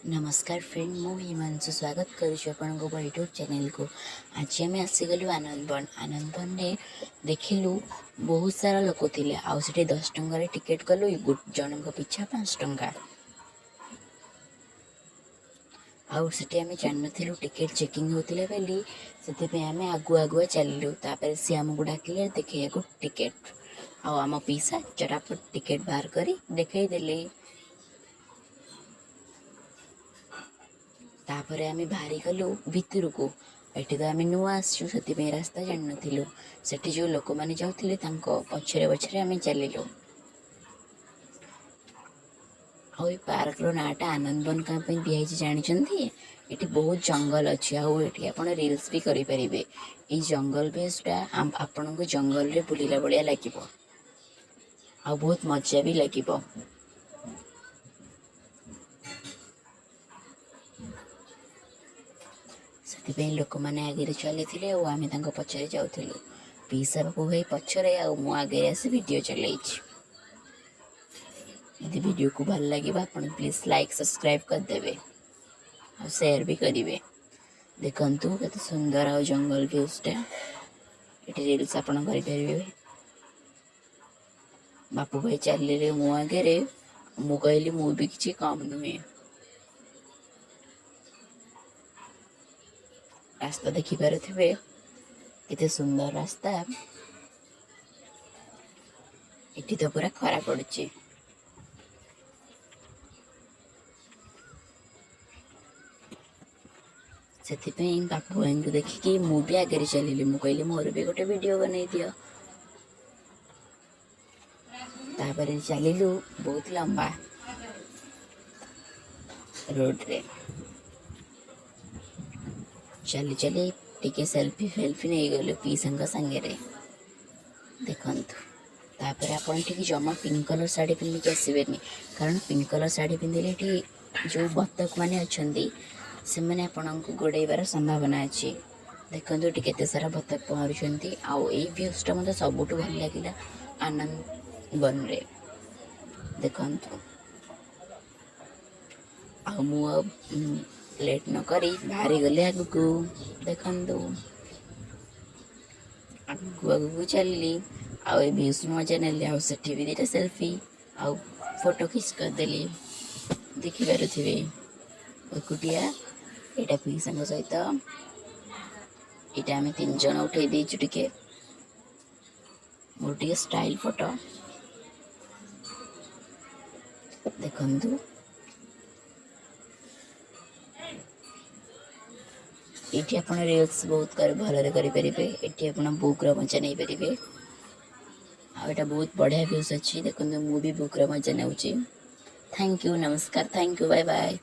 ନମସ୍କାର ଫ୍ରେଣ୍ଡ, ମୁଁ ହିମାଂଶୁ ସ୍ୱାଗତ କରୁଛି ଆପଣଙ୍କ ମୋ ୟୁଟ୍ୟୁବ୍ ଚ୍ୟାନେଲକୁ। ଆଜି ଆମେ ଆସିଗଲୁ ଆନନ୍ଦବନ। ଆନନ୍ଦବନରେ ଦେଖିଲୁ ବହୁତ ସାରା ଲୋକ ଥିଲେ ଆଉ ସେଠି 10 ଟଙ୍କାରେ ଟିକେଟ୍ କଲୁ, ଜଣଙ୍କ ପିଛା 5 ଟଙ୍କା। ଆଉ ସେଠି ଆମେ ଜାଣିନଥିଲୁ ଟିକେଟ୍ ଚେକିଂ ହେଉଥିଲା ବୋଲି, ସେଥିପାଇଁ ଆମେ ଆଗୁଆ ଆଗୁଆ ଚାଲିଲୁ। ତାପରେ ସିଏ ଆମକୁ ଡାକିଲେ ଦେଖେଇବାକୁ ଟିକେଟ୍, ଆଉ ଆମ ପିଇସା ଚଟାପଟ ଟିକେଟ୍ ବାହାର କରି ଦେଖେଇଦେଲେ। ତାପରେ ଆମେ ବାହାରି ଗଲୁ ଭିତରକୁ। ଏଠି ତ ଆମେ ନୂଆ ଆସିଛୁ, ସେଥିପାଇଁ ରାସ୍ତା ଜାଣିନଥିଲୁ। ସେଠି ଯେଉଁ ଲୋକମାନେ ଯାଉଥିଲେ, ତାଙ୍କ ପଛରେ ପଛରେ ଆମେ ଚାଲିଲୁ। ଆଉ ଏ ପାର୍କର ନାଁଟା ଆନନ୍ଦବନ କାଁ ପାଇଁ ଦିଆହେଇଛି ଜାଣିଛନ୍ତି? ଏଠି ବହୁତ ଜଙ୍ଗଲ ଅଛି ଆଉ ଏଠି ଆପଣ ରିଲ୍ସ ବି କରିପାରିବେ। ଏଇ ଜଙ୍ଗଲ ବେସ୍ଟା ଆପଣଙ୍କୁ ଜଙ୍ଗଲରେ ବୁଲିଲା ଭଳିଆ ଲାଗିବ ଆଉ ବହୁତ ମଜା ବି ଲାଗିବ। ସେଥିପାଇଁ ଲୋକମାନେ ଆଗରେ ଚାଲିଥିଲେ ଆଉ ଆମେ ତାଙ୍କ ପଛରେ ଯାଉଥିଲୁ। ପିଇସା ବାବୁ ଭାଇ ପଛରେ ଆଉ ମୁଁ ଆଗରେ ଆସି ଭିଡ଼ିଓ ଚଲେଇଛି। ଯଦି ଭିଡ଼ିଓକୁ ଭଲ ଲାଗିବ, ଆପଣ ପ୍ଲିଜ୍ ଲାଇକ୍, ସବସ୍କ୍ରାଇବ୍ କରିଦେବେ ଆଉ ସେୟାର ବି କରିବେ। ଦେଖନ୍ତୁ କେତେ ସୁନ୍ଦର ଆଉ ଜଙ୍ଗଲ ଭ୍ୟୁଜଟା। ଏଠି ରିଲ୍ସ ଆପଣ କରିପାରିବେ। ବାପୁ ଭାଇ ଚାଲିଲେ ମୁଁ ଆଗରେ, ମୁଁ କହିଲି ମୁଁ ବି କିଛି କମ୍ ନୁହେଁ। ରାସ୍ତା ଦେଖିପାରୁଥିବେ, କେତେ ସୁନ୍ଦର ରାସ୍ତା। ଏଠି ତ ପୁରା ଖରା ପଡୁଛି। ସେଥିପାଇଁ ବାପୁ ଭାଇଙ୍କୁ ଦେଖିକି ମୁଁ ବି ଆଗରେ ଚାଲିଲି। ମୁଁ କହିଲି ମୋର ବି ଗୋଟେ ଭିଡ଼ିଓ ବନେଇ ଦିଅ। ତାପରେ ଚାଲିଲୁ ବହୁତ ଲମ୍ବା ରୋଡ଼ରେ। ଚାଲି ଚାଲି ଟିକେ ସେଲ୍ଫି ଫେଲଫି ନେଇଗଲୁ ପିଇସାଙ୍କ ସାଙ୍ଗରେ। ଦେଖନ୍ତୁ, ତାପରେ ଆପଣ ଏଠିକି ଜମା ପିଙ୍କ କଲର୍ ଶାଢ଼ୀ ପିନ୍ଧିକି ଆସିବେନି, କାରଣ ପିଙ୍କ କଲର୍ ଶାଢ଼ୀ ପିନ୍ଧିଲେ ଏଠି ଯେଉଁ ବତକ ମାନେ ଅଛନ୍ତି, ସେମାନେ ଆପଣଙ୍କୁ ଗୋଡ଼େଇବାର ସମ୍ଭାବନା ଅଛି। ଦେଖନ୍ତୁ, ଏଠି କେତେ ସାରା ବତକ ପହଁରୁଛନ୍ତି। ଆଉ ଏଇ ଭ୍ୟୁଜଟା ମୋତେ ସବୁଠୁ ଭଲ ଲାଗିଲା ଆନନ୍ଦ ବନରେ। ଦେଖନ୍ତୁ, ଆଉ ମୁଁ ଆଉ ଲେଟ୍ ନ କରି ବାହାରିଗଲି ଆଗକୁ। ଦେଖନ୍ତୁ, ଆଗକୁ ଆଗକୁ ଚାଲିଲି ଆଉ ଏ ଭ୍ୟୁଜ୍ ମଜା ନେଲି ଆଉ ସେଠି ବି ଦୁଇଟା ସେଲ୍ଫି ଆଉ ଫଟୋ ଖିଚ କରିଦେଲି। ଦେଖିପାରୁଥିବେ, ଏକୁଟିଆ, ଏଇଟା ପିଇସାଙ୍କ ସହିତ, ଏଇଟା ଆମେ ତିନି ଜଣ ଉଠେଇ ଦେଇଛୁ। ଟିକେ ମୋର ଟିକେ ଷ୍ଟାଇଲ୍ ଫଟୋ। ଦେଖନ୍ତୁ, ଏଇଠି ଆପଣ ରିଲ୍ସ ବହୁତ ଭଲରେ କରିପାରିବେ। ଏଠି ଆପଣ ବୁକ୍ର ମଜା ନେଇପାରିବେ ଆଉ ଏଇଟା ବହୁତ ବଢ଼ିଆ ଭ୍ୟୁଜ୍ ଅଛି। ଦେଖନ୍ତୁ, ମୁଁ ବି ବୁକ୍ର ମଜା ନେଉଛି। Thank you, ନମସ୍କାର, thank you, bye bye.